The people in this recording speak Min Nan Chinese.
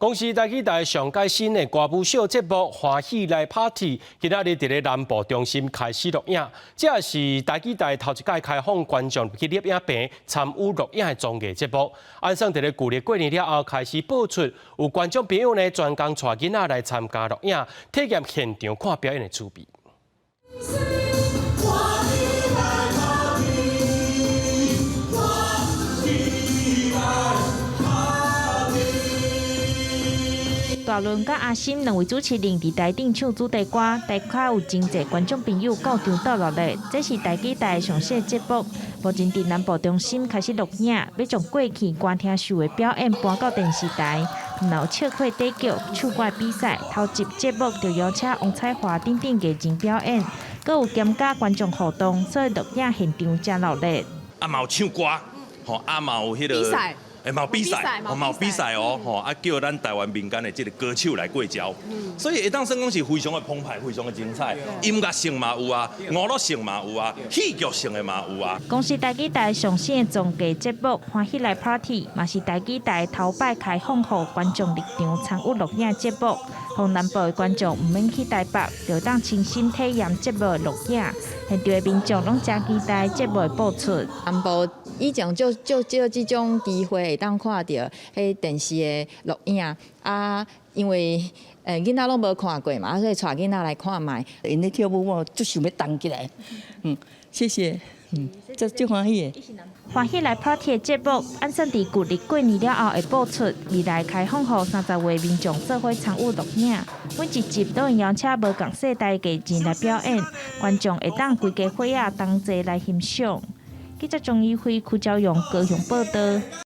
公視台語台上蓋新的歌舞秀節目《歡喜來 Party》，今仔日佇咧南部中心開始錄影，這也是台語台頭一擺開放觀眾去攝影棚參與錄影的綜藝節目。按算佇咧舊曆過年了後開始播出，有觀眾朋友呢專工帶囡仔來參加錄影，體驗現場看表演的趣味。歡喜來 Party，歡喜來 Party。大倫佮阿心兩位主持人佇台頂唱主題歌，台下有真濟觀眾朋友到場鬥熱鬧。這是台語台上新節目，目前佇南部中心開始錄影，欲將過去歌廳秀的表演搬到電視台。若有笑話對決、唱歌比賽，頭集節目就邀請王彩樺等等藝人表演，閣有兼佮觀眾互動，所以錄影現場誠熱鬧。啊，嘛有唱歌，吼，啊嘛有彼個比賽。欸，嘛有比賽，吼嘛有比賽哦，吼啊叫咱台灣民間的這個歌手來過招，所以會當算講是非常的澎湃，非常的精彩，音樂性嘛有啊，娛樂性嘛有啊，戲劇性的嘛有啊。公視台語台上新的綜藝節目《歡喜來 Party》，嘛是台語台頭擺開放予觀眾入場參與錄影節目，予南部的觀眾毋免去台北，就當親身體驗節目錄影。現場的民眾攏誠期待節目的播出。南部以前就少這種機會會當看著彼電視的錄影啊，因為囡仔攏無看過嘛，所以帶囡仔來看覓。𪜶咧跳舞，我足想欲動起來。謝謝，足足歡喜的。歡喜來 Party 的節目，按算佇舊曆過年了後會播出。未來開放予30位民眾做伙參與錄影，每一集都會邀請無仝世代藝人來表演，觀眾會當規家伙仔同齊來欣賞。記者鍾怡輝、柯昭勇高雄報導。